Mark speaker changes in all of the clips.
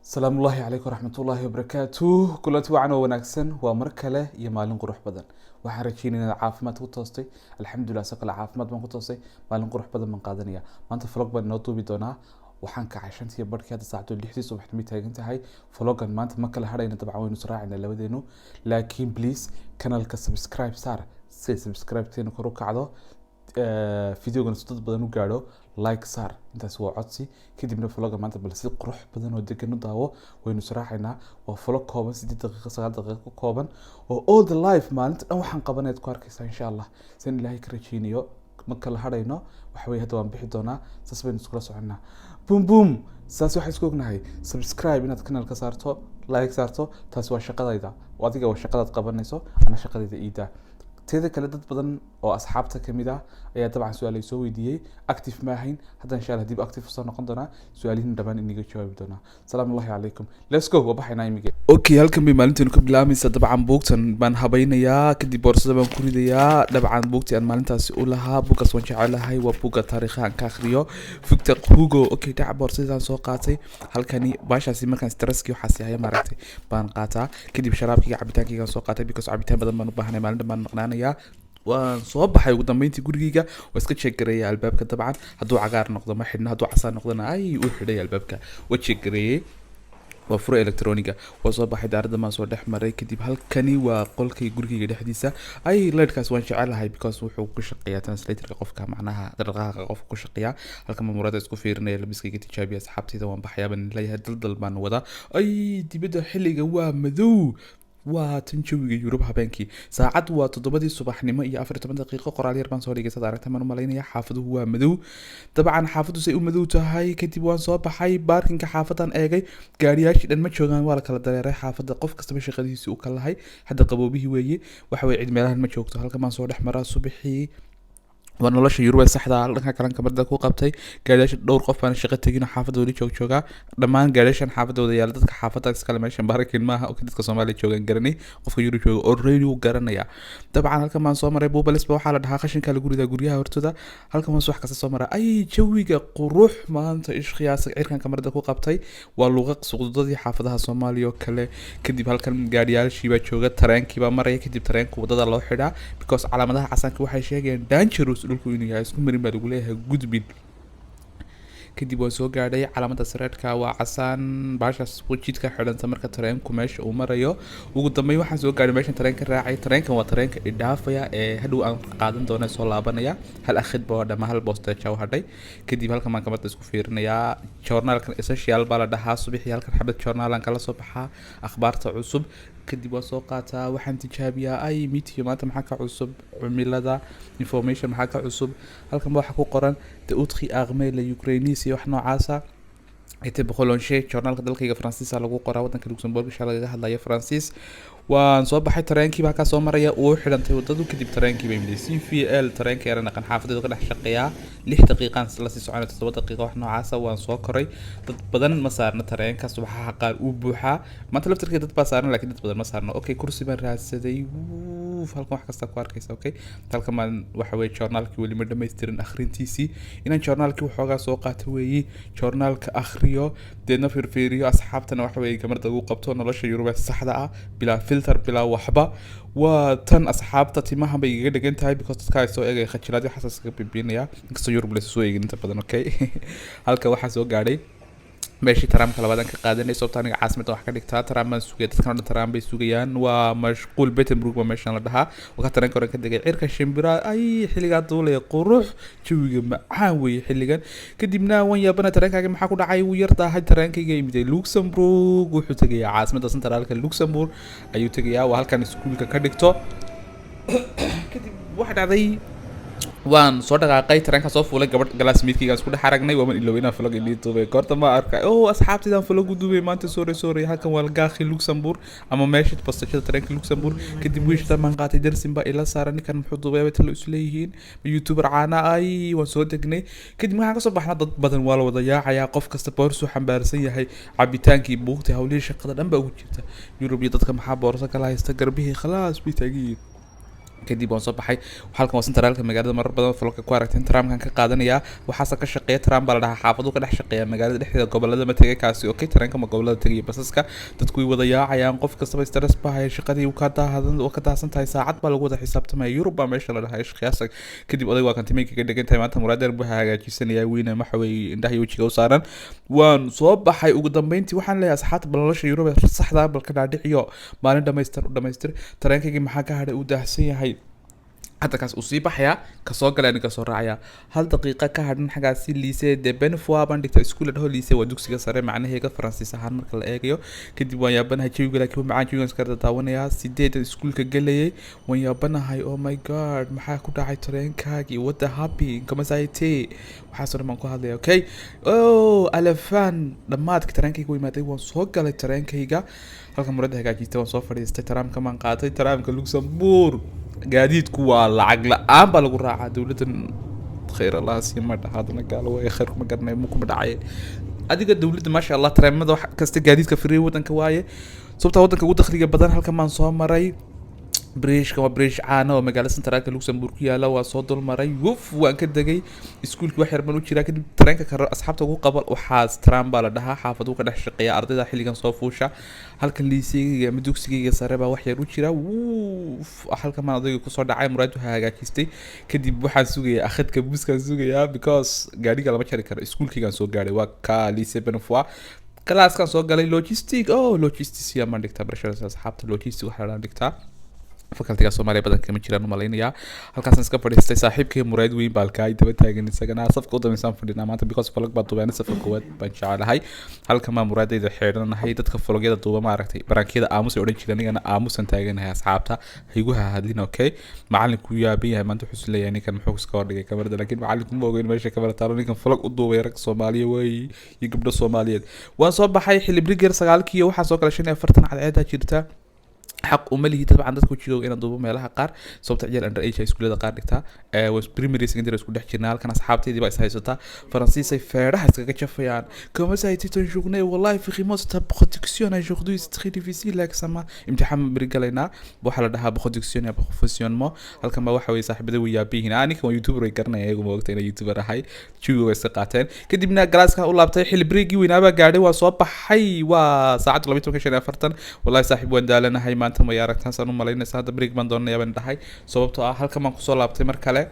Speaker 1: Asalaamu ullaahi calaykum waraxmatullaahi wabarakaatu. Kulanti wacan oo wanaagsan, waa mar kale iyo maalin qurux badan. Waxaan rajeynaya inaad caafimaad ku toostay. Alxamdulilah, si kale caafimaad baan ku toostay. Maalin qurux badan baan qaadanaya. Maanta vlog baan inoo duubi doonaa. Waxaan kacay 5:30, hadda saacadu 6dii subaxnimo taagan tahay. Vlogan maanta ma kala hadhayna, dabcan waynu israacayna labadeenu, laakiin please kanalka subscribe saar si subscribe-teenu kor u kacdo, videogana si dad badan u gaadho. Like saar, intaas waa codsi. Kadibna vloga maanta bal si qurux badan oo degan u daawo. Waynu israacaynaa. Waa vlog kooban, 8 daqiiqo, 9 daqiiqo ku kooban, oo all the life maalinta dhan waxaan qabanayd ku arkaysaa, insha Allah, san Ilaahay ka rajeynayo. Ma kala hadhayno. Waxa weye, hadda waan bixi doonaa, saas baynu iskula soconnaa. Boom boom, saas waxaan isku ognahay. Subscribe inaad kanalka saarto, like saarto, taasi waa shaqadayda. Adiga waa shaqadaad qabanayso, ana shaqadayda iidaa. Teeda kale, dad badan oo asxaabta kamid ah ayaa dabcan su-aal ay soo weydiiyey. Active ma ahayn. Hadda, insha Allah, dib active usoo noqon doonaa, su-aalihiin dhammaan iniga jawaabi doonaa. Salaamu ullahi calaykum, let's go, waa baxaynaa imige. Okay, halkan bay maalinteenu ka bilaabaysa. Dabcan buugtan baan habaynayaa, kadib boorsada baan ku ridayaa. Dabcan buugtii aan maalintaasi u lahaa, buuggaas waan jecelahay, waa buugga taariikhaha aan ka akhriyo, Victor Hugo. Okay, dhaca boorsadaan soo qaatay. Halkani baashaasi markaan stresskii waxaasi haya, maaragtay, baan qaataa. Kadib sharaabkayga, cabitaankaygaan soo qaatay, because cabitaan badan baan u baahanay, maalin dhan baan maqnaanayaa. Waan soo baxay ugu dambeyntii gurigeyga. Waa iska check gareeyay albaabka. Dabcan hadduu cagaar noqdo ma xidhno, hadduu casaan noqdona ay uu xidhay albaabka. Waa check gareeyey, waa furo electroniga. Waa soo baxay, daaradda maan soo dhex maray. Kadib halkani waa qolkay gurigeyga dhexdiisa. Ay, leydhkaas waan jecelahay because wuxuu ku shaqeeyaa translatorka qofka, macnaha dhaqaaqa qofka ku shaqeeyaa. Halkan baan murada isku fiirinaya, labiskayga tijaabiya. Asxaabtayda, waan baxayaa baan leeyahay, daldal baan wadaa. Ay, dibadda xilliga waa madow. Waa tan jawiga Yurub habeenkii. Saacad waa 7dii subaxnimo iyo 14 daqiiqo. Qoraal yar baan soo dhigay, sad aragta maan umalaynaya. Xaafaduhu waa madow, dabcan xaafaddu say u madow tahay. Kadib waan soo baxay, parkingka xaafadan eegay. Gaariyaashii dhan ma joogaan, waa la kala dareeray xaafadda, qof kastaba shaqadiisii u kala lahay. Hadda qaboobihii weeye, waxa weye cid meelahan ma joogto. Halkan baan soo dhex maraa subaxii, waa nolosha Yurub ee saxda ah. Dhanka kalan kamarada ku qabtay gaariyaasha. Dhowr qof baan shaqo tegin oo xaafadda weli joog joogaa. Dhammaan gaariyaashan xaafadda wada yaala, dadka xaafadda iskale. Meeshan parking maaha oo dadka Soomaaliya joogaan garanay, qofka Yurub jooga already wuu garanaya. Dabcan halkan baan soo maray. Poubelles ba waxaa la dhahaa qashinka lagu ridaa guryaha hortooda. Halkan baan subax kasta soo maray. Ay, jawiga qurux maanta, ishqiyaasa. Cirkan kamarada ku qabtay waa luuqa suqdadii xaafadaha Soomaaliya oo kale. Kadib halkan gaariyaashii baa jooga, tareenkii baa maraya. Kadib tareenka wadada loo xidhaa because calaamadaha casaanka waxay sheegayaan dangerous dhulku inuu yahay, isku marin baa lagu leeyahay, gudbin. Kadib waan soo gaadhay calaamada sareedka, waa casaan baashaas jidka xidhanta marka tareenku meesha uu marayo. Ugu dambeyn waxaan soo gaadhay meeshan tareenka raacay. Tareenkan waa tareenka idhaafaya ee hadhow aan qaadan doona, soo laabanaya. Hal akhidba waa dhama, hal boosteeja u hadhay. Kadib halkan baan kamarda isku fiirinayaa. Journaalkan Essential baa la dhahaa. Subaxii halkan xabad journaalan kala soo baxaa, akhbaarta cusub. Kadib waa soo qaataa, waxaan tijaabiyaa, ay, meteo maanta maxaa ka cusub, cimilada information maxaa ka cusub. Halkan ba waxaa ku qoran de utri armée la ukrainis iyo wax noocaasa ete prolongé. Journaalka dalkayga Faransiisa lagu qoraa, wadanka Luxembourg sha lagaga hadlaya Faransiis. Waan soo baxay, tareenkii baa kaa soo maraya, uu xidhantay wadadu. Kadib tareenkii bay imid, CVL tareenka yara naqan, xaafadeedu ka dhex shaqeeyaa. 6 daqiiqaan lasii soconay, 7 daqiiqa wax noocaasa. Waan soo koray. Dad badan ma saarna tareenka, subaxaha qaar uu buuxaa. Maanta laftarkeeda dad baa saaran, laakiin dad badan ma saarno. Okay, kursi baan raadsaday. Wuuf, halkan wax kasta ku arkaysa. Okay, halkan baan waxa weye journaalkii weli ma dhamaystirin akhrintiisii. Inaan journaalkii waxoogaa soo qaato weeye, journaalka akhriyo, deedna fiirfiiriyo, asxaabtana waxa weye kamarada ugu qabto. Nolosha Yurubee saxda ah, bilaa filter, bilaa waxba, waa tan. Asxaabta, timahan bay igaga dhegan tahay because dadka ay soo eegaya khajilaad waxaas iskaga bibiinaya, inkastoo Yurub laysu soo eegin inta badan. Okay, halka waxaa soo gaadhay meeshii taraamka labaad aan ka qaadanay, sababta aniga caasimadda wax ka dhigtaa. Taraam baan sugaya, dadkan o dhan taraam bay sugayaan, waa mashquul. Bettembourg baa meeshan la dhahaa. Waa ka tareenka hore ka degay. Cirka shimbira ay xilligaa duulaya, qurux, jawiga macaan weeye xilligan. Kadibna waan yaabana, tareenkaagi maxaa ku dhacay? Wuu yar daahay. Tareenkayga imiday Luxembourg, wuxuu tegayaa caasimadda centraalka Luxembourg ayuu tegayaa, waa halkan iskuulka ka dhigto. Kadib waxa dhacday, waan soo dhaqaaqay, tareenka soo fuulay. Gabadh classmatekeygaan isku dhex aragnay. Waaman iloway inaan vlog inii duubay. Goorta ma arkay? Oh, asxaabtaydaan vlog u duubay maanta. Sorry, sorry. Halkan waa gaarkii Luxembourg ama meesha bastajada tareenka Luxembourg. Kadib wiishtan baan qaatay, darsin baa ila saaran. Ninkan muxuu duubay bay talo isleeyihiin, youtuber caana ay. Waan soo degnay. Kadib waxaan kasoo baxnaa, dad badan waa la wada yaacayaa, qof kasta boorsuu xambaarsan yahay, cabitaankii, buugtii, hawlihii shaqada dhan baa ugu jirta. Yurub iyo dadka maxaa boorso kala haysta, garbihii khalaas bay taagan yihiin. Kadib waan soo baxay. Halkan waa centraalka magaalada. Marar badan vlogka ku aragteen tramkan ka qaadanaya. Waxaase ka shaqeeya tram baa la dhahaa, xaafadu ka dhex shaqeeya magaalada dhexdeeda, gobolada ma tegay kaasi. Okay, tareenka ma gobolada tegaya. Basaska dadku way wada yaacayaan, qof kastaba stress baa haya, shaqadii ka daahsan tahay, saacad baa lagu wada xisaabtamaya. Yurub baa meesha la dhahaa shaqyaasa. Kadib oday waa kantimeynka ka dhegan tahay. Maanta muraadeer buu hagaajisanayaa weyne, waxa weeye indhaha iyo wejiga u saaran. Waan soo baxay ugu dambeyntii. Waxaan leeyahay asxaabta, bal nolosha Yurub ee saxda bal ka dhaadhiciyo, maalin dhamaystir u dhamaystir. Tareenkaygii maxaa ka hadhay? Uu daahsan yahay hadda, kaas uu sii baxayaa, kasoo galay, aniga kasoo raacaya. Hal daqiiqa ka hadhan. Xaggaasi Lycée de Bonnevoie baan dhigta, iskuul la dhaho lycée, waa dugsiga sare macnaheega Faransiis ahaan marka la eegayo. Kadib waan yaabanahay jawiga, laakiin waa macaan jawigan iska daawanayaa. 8 iskuulka gelayay, waan yaabanahay. Oh my God, maxaa ku dhacay tareenkaagii? What the happy kamasayte? Waxaasoo dhan baan ku hadlaya. Okay, oh alefan, dhammaadka tareenkayga u imaaday. Waan soo galay tareenkayga, halka muradda hagaajistay, waan soo fadhiistay. Taraamka maan qaatay, taraamka Luxembourg. Gaadiidku waa lacag la-aan baa lagu raacaa. Dowladdan khayr Allah siiyo, ma dhaha haddana gaalo way, khayr kuma garanay, mu kuma dhacay adiga. Dowladda, maasha Allah, tareemada wax kasta, gaadiidka free wadanka waaye, sababtaa wadanka ugu dakhliga badan. Halkan baan soo maray bridgeka, waa bridge caana oo magaalada centraalka Luxembourg ku yaala. Waa soo dulmaray, wuf, waan ka degay. Iskuulkii wax yar baan u jiraa. Kadib tareenka kale asxaabta ugu qaba, waxaas tram baa la dhahaa, xaafaduu ka dhex shaqeeya, ardayda xilligan soo fuusha. Halkan lycéegayga ama dugsigayga sare baa wax yar u jira. Wuf, halkan baan odayga kusoo dhacay, muraad waxaa hagaajistay. Kadib waxaan sugayaa akhadka buskaan sugayaa, because gaadhiga lama jari karo. Iskuulkaygaan soo gaadhay, waa ka Lycée Bonnevoie. Classkan soo galay, logistic. Oh, logistic baan dhigtaa barashada asxaabta. Logistic waxaa la dhigtaa facultyga Soomaaliya badan kama jiraan umalaynayaa. Halkaasaan iska fadhiistay. Saaxiibkay muraad weyn baa halkaa daba taagan, isagana safka u dambeysaan fadhinaa maanta, because vlog baa duubeen. Safka koowaad baan jecelahay. Halkan baa muraadayda xeedhanahay. Dadka vlogyada duuba, maaragtay, barankiyada aamus ay odhan jireen, anigana aamusan taaganahay. Asxaabta haygu hahadlin. Okay, macalinku yaaban yahay maanta, wuxuu isleeyahay ninkan muxuu iska hordhigay kamarada? Laakiin macalinku ma ogeyn meesha kamara taalo, ninkan vlog u duubay rag Soomaaliya wey iyo gabdho Soomaaliyeed. Waan soo baxay xilli briger 9-kii, waxaa soo galay 45. Cadceedaa jirta. Xaq uma lihi dabcan dadku joogo inaan duubo meelaha qaar, sababta ciyaal under age ay iskuulada qaar dhigtaa. Primary, secondary isku dhex jirnaa. Halkan asxaabteydii baa is haysataa, Faransiisay feedhaha iskaga jafayaan. Comment ça a été ton journée? Wallahi, vraiment, ta production aujourd'hui, c'est très difficile, l'examen, imtixaan baan beri galaynaa. Waxaa la dhahaa production iyo professionnellement. Halkan baa waxa weye saaxiibada way yaabihiin. Ninkan waa YouTuber, way garanaya iyagu, ma ogta inay YouTuber ahay. Jawiga way iska qaateen. Kadibna classka u laabtay. Xilli breakgii weynaabaa gaadhay, waa soo baxay. Waa saacadda 12:45. Wallahi saaxiib, waan daalanahay maanta, ma aragtaan saan u malaynaysa. Hadda break baan doonaya baan dhahay, sababtoo ah halkan baan kusoo laabtay mar kale.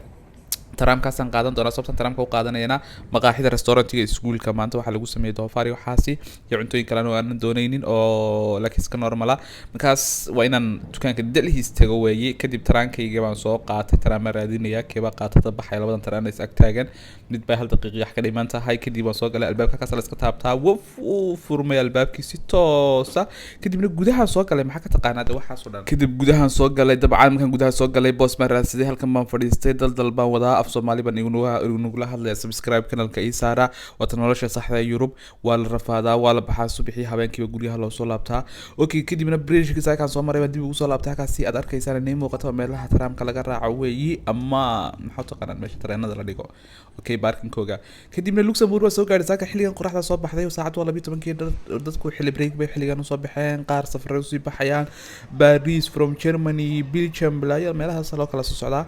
Speaker 1: Taraamkaasaan qaadan doonaa. Sababtan taraamka u qaadanayana, maqaaxida restaurantiga iskuulka maanta waxaa lagu sameeyey doofaar iyo waxaasi iyo cuntooyin kalena oo aanan doonaynin, oo laakiin iska normala. Markaas waa inaan dukaanka Delhaize tago weeye. Kadib taraankayga baan soo qaatay. Taraan baan raadinaya, keebaa qaatada baxay? Labadan taraan is ag taagan, mid baa hal daqiiqi wax ka dhiman tahay. Kadib waan soo galay albaabka, halkaas la iska taabtaa. Waf, uu furmay albaabkii si toosa. Kadibna gudahaan soo galay. Maxaa ka taqaanaa de waxaas oo dhan? Kadib gudahaan soo galay. Dabcan markaan gudaha soo galay, boos baan raadsaday, halkan baan fadhiistay. Daldal baan wadaa, af Soomaali baan ignugula hadlaya. Subscribe kanalka ii saara. Waata nolosha saxda ee Yurub. Waa la rafaadaa, waa la baxaa subaxii, habeenkiiba guryaha loo soo laabtaa. Okay, kadibna bridgeka saakaan soo maray baan dib ugu soo laabtay. Halkaasi aad arkaysaan inay muuqato meelaha taraamka laga raaco weeyi, ama maxaa u taqaanaan meesha tareenada la dhigo? Okay, parkingkooga. Kadibna Luxembourg waa soo gaadhay saaka. Xilligan qoraxda soo baxday, saacad waa 12-kii. Dadku xilli break bay xilligan usoo baxeen, qaar safaray usii baxayaan Paris from Germany, Belgium, balaayo meelahaas loo kala soo socdaa.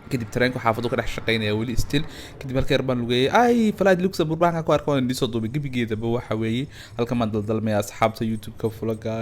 Speaker 1: Kadib tareenku xaafadu ka dhex shaqeynaya weli still. Kadib halka yar baan lugeeyay. Ay falaad Luxembourg baan ku arko, waan idin duubay gebigeedaba. Waxa weeye halkan baan daldalmaya. Asxaabta YouTube-ka vlogga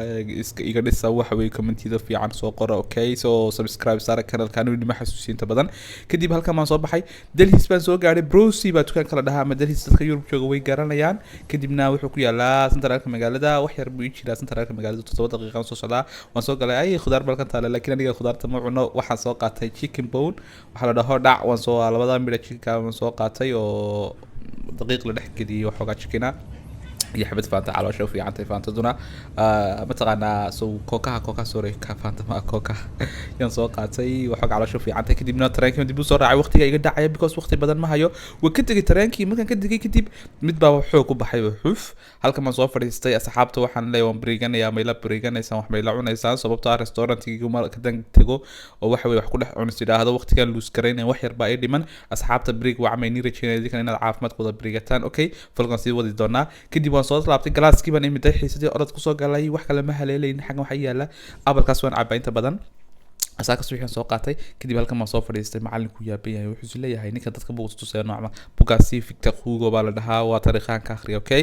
Speaker 1: iska iga dhisa, waxa weeye commentida fiican soo qora. Okay, so subscribe saara kanalka, anu nima xasuusiinta badan. Kadib halkan baan soo baxay, Delhaize baan soo gaadhay. Brosi baa dukaan kala dhahaa ama Delhaize, dadka Yurub jooga way garanayaan. Kadibna wuxuu ku yaalaa centraalka magaalada, wax yar buu ii jiraa centraalka magaalada, 7 daqiiqaan soo socdaa. Waan soo galay. Ay, khudaar balkan taale, laakiin aniga khudaarta ma cuno. Waxaan soo qaatay chicken bone, waxaa la dhaho dhac. Waan soo labada midha chickenka waan soo qaatay oo daqiiq la dhex geliyey, waxoogaa chickena iyo xabad Fanta. Caloosha u fiicantay Fantaduna, mataqaanaa. So Cocaha, Coca, sorry, ka Fanta ma Coca yaan soo qaatay, waxooga caloosha u fiicantay. Kadibna tareenkii dib u soo raacay. Waqtiga iga dhacaya, because waqti badan ma hayo. Waa ka tegay tareenkii. Markaan ka tegay kadib, mid baa xoog ku baxay, xuf. Halkan baan soo fadhiistay. Asxaabta waxaan leeyahay, waan bariiganayaa, mayla bariiganaysaan, wax mayla cunaysaan? Sababtoo ah restaurantigii ma kadan tego oo waxa weye wax ku dhex cunis idhaahdo, waqtigaan luus garaynaya, wax yar baa ii dhiman. Asxaabta, break waa may nii rajeynaya idinkan inaad caafimaadkooda bariigataan. Okay, vloggan sii wadi doonaa. Kadib waan soo laabtay, classkii baan imiday, xiisadii orod kusoo galay. Wax kale ma haleelayn. Xaggan waxaa yaala applekaas, waan cabaa inta badan. Asaaka subaxii soo qaatay. Kadib halkan baan soo fadhiistay. Macalinku yaaban yahay, wuxuu is leeyahay ninka dadka buug tusaya noocma. Bugaasi Victor Hugo baa la dhahaa, waa taariikhaan ka akhriya. Okay,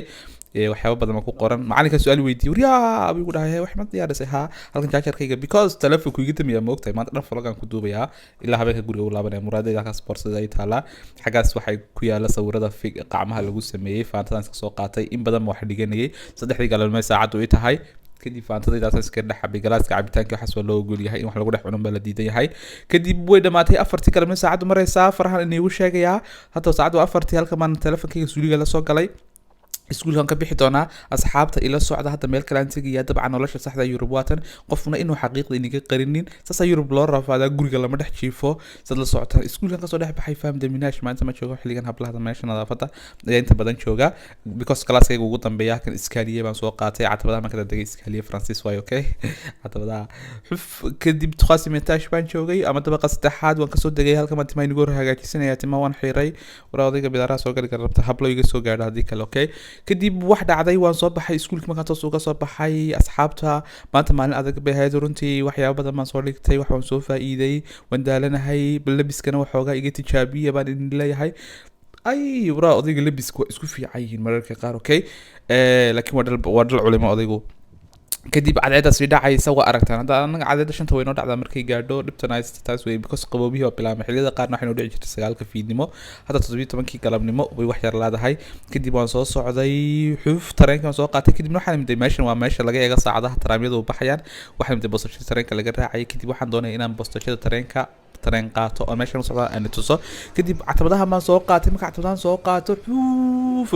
Speaker 1: waxyaabo badan baa ku qoran. Macalinka su-aal weydiiyey, "Waryaa," buu igu dhahay, "wax ma diyaarisay?" "Haa." Halkan jaajarkayga, because telefonku iga damiyaa, ma ogtahay? Maanta dhan vlogan ku duubayaa ilaa habeenka guriga u laabanaya. Muraadayda halkaas boorsada ay taalaa. Xaggaas waxay ku yaala sawirada fig qacmaha lagu sameeyey. Faantadan iska soo qaatay, in badan ba wax dhiganayay. 3dii galabnimo saacaddu i tahay. Kadib faantadaydaas iska dhex cabay. Galaaska cabitaanka waxaas waa loo ogol yahay, in wax lagu dhex cunan baa la diidan yahay. Kadib way dhamaatay. 4tii galabnimo saacaddu maraysaa, farahan iniigu sheegayaa. Hadda saacaddu waa 4tii. Halkan baan telefonkayga suuliga la soo galay. Iskuulkan ka bixi doonaa. Asxaabta ila socda, hadda meel kale aan tegaya. Dabcan nolosha saxda Yurub waatan, qofna inuu xaqiiqda inaga qarinin. Saasaa Yurub loo rafaadaa, guriga lama dhex jiifo, sad la socotaan. Iskuulkan kasoo dhex baxay. Femme de ménage maanta ma joogo xilligan, hablahada meesha nadaafada ayaa inta badan jooga, because classkayga ugu dambeeya. Halkan escalier baan soo qaatay, catabadaha marka degay. Escalier Faransiis waayo. Okay, catabadaha xuf. Kadib troisième étage baan joogay ama dabaqa saddexaad waan kasoo degay. Halkan baan timaha inagu hor hagaajisanaya. Timaha waan xiray. War odayga bidaaraha soo gali kara rabta, hablo iga soo gaadho haddii kale. Okay, kadib wax dhacday, waan soo baxay iskuulkii. Markaan toos uga soo baxay, asxaabta, maanta maalin adag bay ahayd runtii. Waxyaabo badan baan soo dhigtay, wax waan soo faa'iiday, waan daalanahay. Labiskana waxoogaa iga tijaabiya baan idin leeyahay. Ay waraa, odayga labiska waa isku fiican yihiin mararka qaar. Okay, laakiin waa dhal culimo odaygu. Kadib cadceedda sii dhacaysa waa aragtaan. Hadda anaga cadceedda 5ta way noo dhacdaa markay gaadho. Dhibtan haysta taas wey, because qaboobihii waa bilaabmay. Xilliyada qaarna waxay noo dhici jirtay 9ka fiidnimo, hadda 17kii galabnimo bay wax yar leedahay. Kadib waan soo socday, xuuf, tareenkii waan soo qaatay. Kadibna waxaan imiday meeshan, waa meesha laga eego saacadaha taraamyadu u baxayaan. Waxaan imiday boostashada tareenka laga raacayay. Kadib waxaan doonaya inaan boostashada tareenka tareen qaato oo meeshan u socda aan tuso. Kadib catabadaha baan soo qaatay. Marka catabadahan soo qaato, xuuf,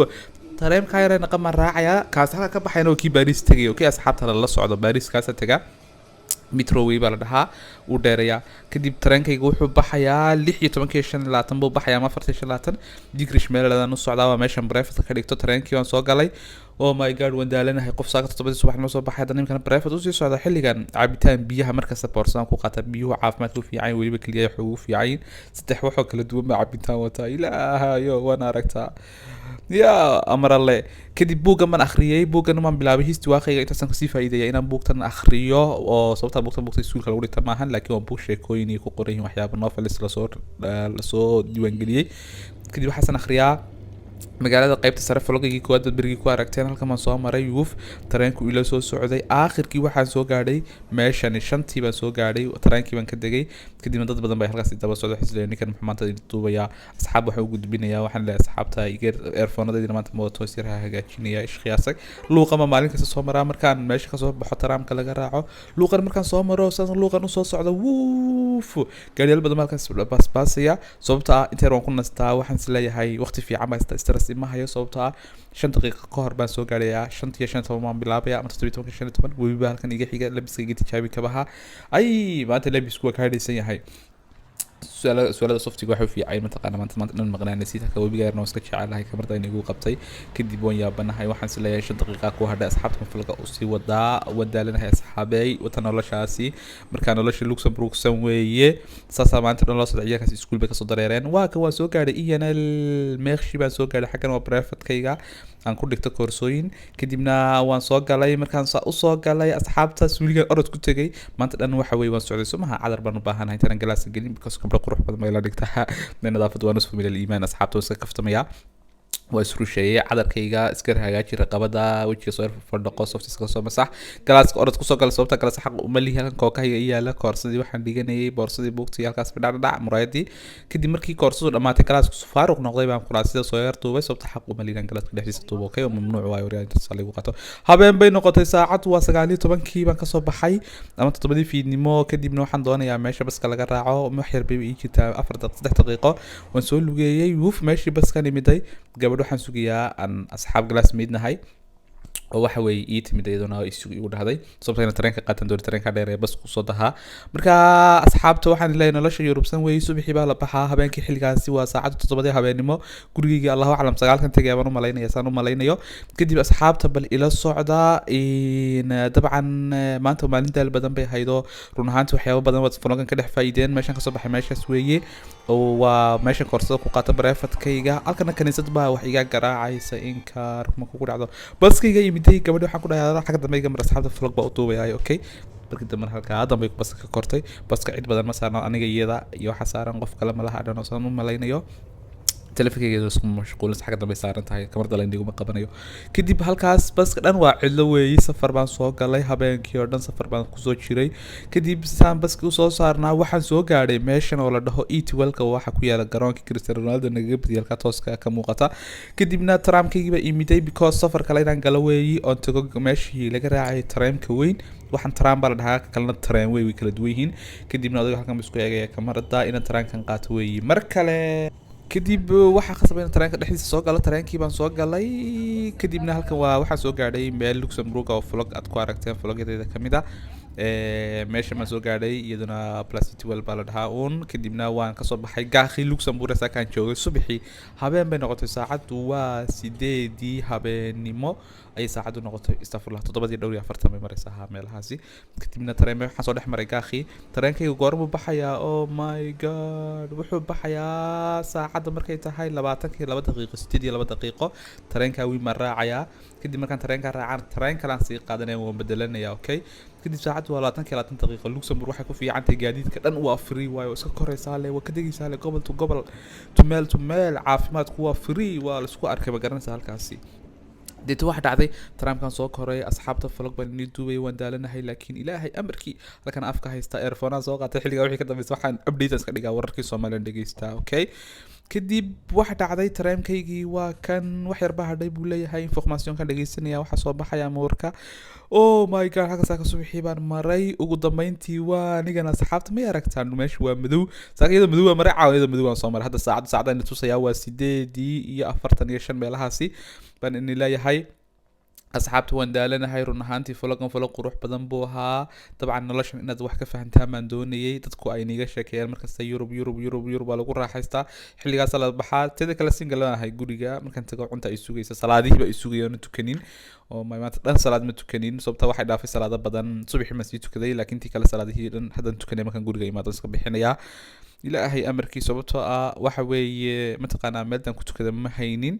Speaker 1: tareenka yaree naqan baan raacayaa. Kaas halka ka baxayna oo kii Baris tegay. Okay, asxaabta lala socdo, Baris kaasa tegaa, metroway baa la dhahaa, wuu dheerayaa. Kadib tareenkayga wuxuu baxayaa 16:25 buu baxayaa ama 4:25. Digrish meeladan u socdaa, waa meeshan private ka dhigto. Tareenkii waan soo galay. Oh my God, waan daalanahay. Qof saaka 7dii subaxnimo soo baxay, haddana nimkana private usii socda xilligan. Cabitaan biyaha markasta boorsadaan ku qaata. Biyuhu caafimaadka u fiican, weliba keliya waxay ugu fiican. Saddex waxoo kala duwan baa cabitaan wataa. Ilaahayo, waan aragtaa ya amaralle. Kadib buuggan baan akhriyey, buuggan baan bilaabay histoirkayga. Intaasaan kasii faa'iidaya inaan buugtan akhriyo, oo sababta buugtan buugta iskuulka lagu dhigta maahan, laakiin waa buug sheekooyin iyo ku qoran yihiin, waxyaaba novels lasoo diiwaangeliyey. Kadib waxaasan akhriyaa. Magaalada qaybta sare vlogaygii koowaad baad berigii ku aragteen. Halkan baan soo maray, yuuf, tareenku ila soo socday. Aakhirkii waxaan soo gaadhay meeshani, 5tii baan soo gaadhay. Tareenkii baan ka degay. Kadibna dad badan bay halkaas daba socday, xisleeya ninkan muxuu maanta idin duubayaa? Asxaab waxaan u gudbinayaa, waxaan leeyahay asxaabta iga earphoneadaydina maanta ma wato, yar hagaajinaya ishqiyaasag. Luuqama maalin kasta soo maraa markaan meesha kasoo baxo taraamka laga raaco. Luuqan markaan soo maro, saas luuqan usoo socdo, wuuf, gaariyaal badan baa halkaas baasbaasaya. Sababta ah inta yar waan ku nastaa. Waxaan is leeyahay waqti fiican baa haysta, stress ima hayo, sababta ah 5 daqiiqo ka hor baan soo gaarayaa. 5:15 baan bilaabaya ama 17:15. Webiba halkan iga xiga. Labiska iga tijaabi kabaha. Ay, maanta labisku waa kaa dhaysan yahay. Su-aalada softiga waxay u fiicay mataqaana. Maanta dhan maqnaanaysid halka webiga yarna waan iska jecelahay. Kamarda inagu qabtay. Kadib waan yaabanahay. Waxaan is leeyahay 5 daqiiqa ku hadhay. Asxaabta mafalka usii wadaa, waan daalanahay asxaabey. Wata noloshaasi markaa nolosha Luxembourgsan weeye. Saasaa maanta dhan loo socda. Ciyaalkaas iskuul bay kasoo dareereen. Waa ka waan soo gaadhay ENL Mersch baan soo gaadhay. Xaggan waa privatekayga aan ku dhigto koorsooyin. Kadibna waan soo galay. Markaan saa usoo galay, asxaabta, suuligan orod ku tegay. Maanta dhan waxa weye waan socday. Soo maha, cadar baan u baahanahay intaan galaaska gelin, because gabdho qurux badan bay la dhigtaa. Nadaafadu waa nusfu min aliimaan. Asxaabta waan iska kaftamaya, waa isrusheeyey, cadarkayga iska hagaaji, raqabada, wejiga soo fadhaqo, soft iska soo masax. Galaaska orod kusoo gala, sababta galaas xaq uma lihi. Halkan kookahayga ii yaala, koorsadii waxaan dhiganayay, boorsadii, buugtii halkaas, dhacdhadhac, muraayadii. Kadib markii koorsadu dhamaatay, galaasku faaruq noqday, baan kuraasida soo yar duubay, sababta xaq uma lihi inaan galaaska dhexdiisa duubo. Okay, mamnuuc waayo waryaa intaas lagu qaato. Habeen bay noqotay, saacad waa 19kii baan kasoo baxay ama 7dii fiidnimo. Kadibna waxaan doonayaa meesha baska laga raaco. Wax yar bay ii jirtaa, 4 3 daqiiqo waan soo lugeeyey. Wuf, meeshii baskan imiday. Gabadh waxaan sugayaa aan asxaab class maidnahay oo waxa weeye ii timid, iyaduna isugu igu dhahday sababta ina tareenka qaatan doona, tareenka dheer ee bas kusoo dahaa. Marka asxaabta waxaan leeyahay nolosha Yurubsan weeye. Subaxii baa la baxaa, habeenkii xilligaasi waa saacadda 7dii habeenimo. Gurigeygii allahu aclam 9kan tegaya baan u malaynaya, saan u malaynayo. Kadib asxaabta bal ila socda. Dabcan maanta maalin daal badan bay haydo. Run ahaantii waxyaabo badan waad vlogan ka dhex faa'iideen. Meeshan kasoo baxay meeshaas weeye, oo waa meeshan koorsada ku qaata privatekayga. Halkana kaniisad baa wax iga garaacaysa, inkaar ma kugu dhacdo. Baskayga yimiday. Gabadhi waxaan ku dhahay, "Xagga dambe iga mar, asxaabta vlog baa u duubayaa." Okay. Markii dambe halkaa dambe baska ka kortay. Baska cid badan ma saarno, aniga, iyada iyo waxa saaran qof kale malaha dhan oo saan u malaynayo. Telefonkeeda isku mashquulin, xagga dambe saaran tahay, kamarada la indiguma qabanayo. Kadib halkaas baska dhan waa cidlo weeyi. Safar baan soo galay, habeenkii oo dhan safar baan kusoo jiray. Kadib saan baska usoo saarnaa, waxaan soo gaadhay meeshan oo la dhaho Etoile-ka. Waxa ku yaala garoonka Cristiano Ronaldo nagaga badiyay, halkaa tooska ka muuqata. Kadibna tramkaygii baa imiday, because safar kale inaan galo weeyi oon tago meeshii laga raacay tramka weyn. Waxaan tram baa la dhahaa, ka kalena tram wey, way kala duwan yihiin. Kadibna odayga halkan buu isku eegaya kamarada, inaan tramkan qaato weeyi mar kale. Kadib waxaa khasabay in tareenka dhexdiisa soo galo. Tareenkii baan soo galay. Kadibna halkan waa waxaan soo gaadhay meel Luxembourg oo vlog aad ku aragteen, vlogyadeeda kamid ah. Meesha baan soo gaadhay, iyaduna Place Etoile baa la dhahaa uun. Kadibna waan kasoo baxay gaakii Luxembourg. Saakaan joogay subaxii, habeen bay noqotay. Saacaddu waa 8dii habeenimo ayay saacaddu noqotay, astafurlah, 7:45 bay maraysaa, haa, meelahaasi. Kadibna tareen waxaan soo dhex maray gaakii. Tareenkayga goormuu baxayaa? Oh my God, wuxuu baxayaa saacadda markay tahay 22, 8:02. Tareenkaa wiin baan raacayaa. Kadib markaan tareenkaa raacaan, tareen kalaan sii qaadanaya, waan bedelanaya. Okay, kadib saacaddu waa 20:20. Luxembourg waxay ku fiican tahay gaadiidka dhan waa free waayo, iska koraysaa le, waa ka degaysaa le, gobol to gobol to meel to meel. Caafimaadku waa free, waa laisku arkay, ma garanaysaa halkaasi. Deeto waxa dhacday, tramkan soo koray. Asxaabta, vlog baan inii duubay, waan daalanahay, laakiin Ilaahay amarkii halkan afka haysta, earphone soo qaatay. Xilligaa wixii ka dambeysay waxaan update iska dhigaa, wararkii Soomaaliyan dhegeystaa. Okay, kadib waxa dhacday, tramkaygii waa kan, wax yar baa hadhay buu leeyahay. Informationkan dhegeysanaya, waxaa soo baxaya ama warka. Oh my God, halkaas ka subaxii baan maray. Ugu dambeyntii waa anigan. Asxaabta, may aragtaan? Meesha waa madow. Saaka iyadoo madow waa maray, caawa iyadoo madow waan soo maray. Hadda saacadda ina tusayaa waa 8:45 meelahaasi baan ini leeyahay. Asxaabta, waan daalanahay run ahaantii. Vlogan vlog qurux badan buu ahaa. Dabcan noloshan inaad wax ka fahantaan baan doonayay. Dadku ay niga sheekeeyaan markasta Yurub, Yurub, Yurub, Yurub waa lagu raaxaystaa, xilligaasa la baxaa. Teeda kale single aan ahay. Guriga markaan tago cunta ay sugaysa, salaadihii ba ay sugaya oona tukanin oo maanta dhan salaad ma tukanin, sababta waxay dhaafay salaado badan. Subaxii maan sii tukaday, laakiin tii kale salaadihii dhan haddaan tukanay markaan guriga imaado iska bixinayaa, Ilaahay amarkii, sababtoo ah waxa weeye mataqaanaa meeldan ku tukada ma haynin.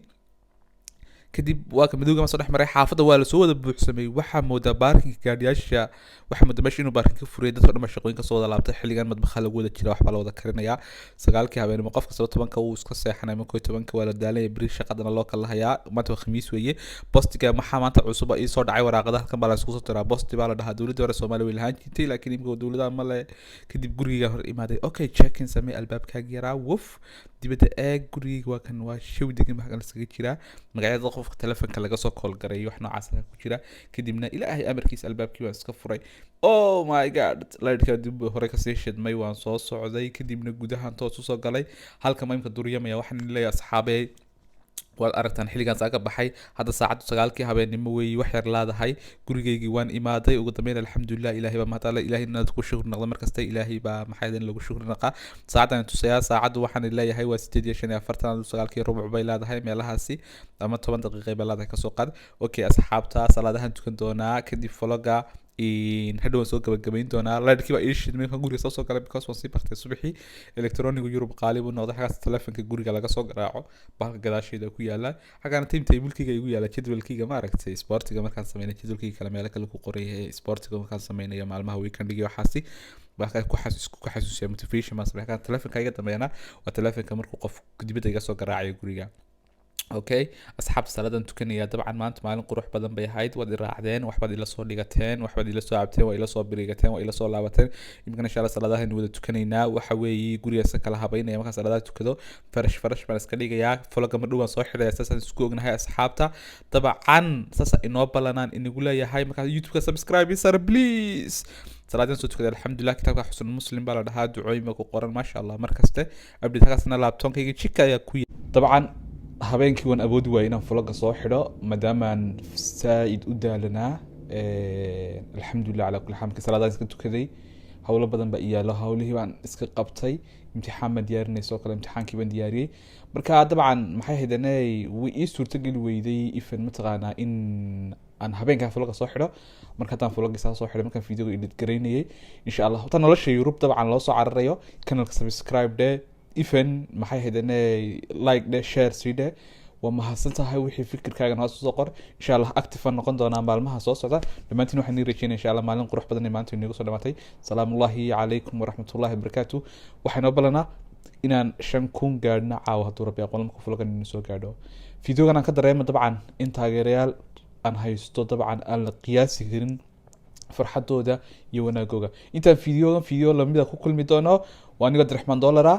Speaker 1: Kadib waa ka madowga ma soo dhex maray. Xaafadda waa lasoo wada buuxsamay. Waxaa moodaa parkinka gaadhiyaasha, waxaa moodaa meesha inuu parking ka furiyay. Dadka dhan baa shaqooyin kasoo wada laabtay. Xilligan madbaxa lagu wada jira, waxbaa la wada karinayaa. 9kii habeenimo qof kastaba 10ka wuu iska seexanay ama 11ka, waa la daalanya, beri shaqadana loo kala hayaa. Maanta waa Khamiis weeye. Bostiga maxaa maanta cusub ii soo dhacay? Waraaqada halkan baa la isku soo diraa, bosti baa la dhahaa. Dowladda hore Soomaaliya way lahaan jirtay, laakiin imika dowladaha ma le. Kadib guriga hor imaaday. Okay, checking samee, albaabkaaga yaraa wuf, dibadda eeg. Gurigeyga waa kan, waa shawi degan baa halkan iskaga jiraa. Magacyada qofka telefonka laga soo call garay, wax noocaas ayaa ku jira. Kadibna Ilaahay amarkiisa albaabkii baan iska furay. Oh my God, laydhka dib hore kasii shidmay. Waan soo socday, kadibna gudahan toos usoo galay. Halka ma imka duryamaya. Waxaan leeyahay asxaabey, waad aragtaan xilligaan saa ka baxay. Hadda saacaddu 9kii habeenimo weeyi, wax yar laadahay. Gurigaygii waan imaaday ugu dambeyn, alxamdulilah. Ilaahay baa mahad alle. Ilaahay inaad ku shukri noqdo markasta, Ilaahay baa maxaa idin lagu shukri naqaa. Saacaddan tusayaa, saacaddu waxaan leeyahay waa 8:45, 9:15 bay leedahay meelahaasi, ama 10 daqiiqay bay leedahay, kasoo qaad. Okay asxaabta, salaadahan tukan doonaa, kadib vloga hadhow waan soo gabagabayn doonaa. Laydhkii baa ii shidmay markaan guriga soo soo galay, because waan sii bartay subaxii. Electronigu Yurub qaali buu noqday. Xaggaas telefonka guriga laga soo garaaco, bahalka gadaasheeda ku yaala. Xaggaana time tablekeyga igu yaala, jadwalkeyga, ma aragtay, sportiga markaan sameynay, jadwalkeyga kale meelo kale ku qoray. Sportiga markaan sameynayo maalmaha weekendiga, waxaasi baa ku xasuus ku xasuusiya, motivation baan sameeya. Xaggaan telefonka iga dambeeyana waa telefonka markuu qof dibadda iga soo garaacayo guriga. Okay asxaabta, salaadan tukanaya. Dabcan maanta maalin qurux badan bay ahayd. Waad i raacdeen, waxbaad ila soo dhigateen, waxbaad ila soo cabteen, waa ila soo birigateen, waa ila soo laabateen. Iminkana insha Allah salaadahan wada tukanaynaa. Waxa weeye guriga iska kala habaynaya. Markaan salaadaha tukado, farash farash baan iska dhigayaa. Vloga mar dhow baan soo xidhaya, saasaan isku ognahay asxaabta. Dabcan saasa inoo ballanaan inagu leeyahay. Markaa YouTube-ka subscribe isar, please. Salaadan soo tukaday, alxamdulilah. Kitaabka Xusn Muslim baa la dhahaa, ducooyin baa ku qoran, maasha Allah. Mar kaste update halkaasna laptopkayga jika ayaa ku. Dabcan habeenkii waan awoodi waayay inaan vloga soo xidho, maadaamaan saa-id u daalanaa. Alxamdulilah calaa kulli xaal. Markii salaadaan iska tukaday, howlo badan baa iyaalo, howlihii baan iska qabtay. Imtixaan baan diyaarinay, soo kale imtixaankii baan diyaariyey. Marka dabcan maxay haydane, way ii suurtageli weyday even mataqaanaa in aan habeenkaa vloga soo xidho. Marka haddaan vlogi saa soo xidhay, markaan videoga edit garaynayay, insha Allah ta nolosha Yurub dabcan loo soo cararayo. Channelka subscribe dhe, even maxay haydane, like dhe, share sii dhe. Waa mahadsan tahay. Wixii fikirkaagan hoos usoo qor. Insha Allah active aan noqon doonaa maalmaha soo socda. Dhammaantiin waxaan nii rajeynaya, insha Allah, maalin qurux badan ee maanta inagu soo dhamaatay. Salaamullahi calaykum waraxmatullahi wabarakaatu. Waxaan balanaa inaan 5000 gaadhno caawa, hadduu Rabbi aqoon marka vlogan inuu soo gaadho. Videogan aan ka dareemo dabcan in taageerayaal aan haysto, dabcan aan la qiyaasi karin farxadooda iyo wanaagooga. Intaan videogan video lamida ku kulmi doono, waa anigoo Abdiraxmaan Dollara.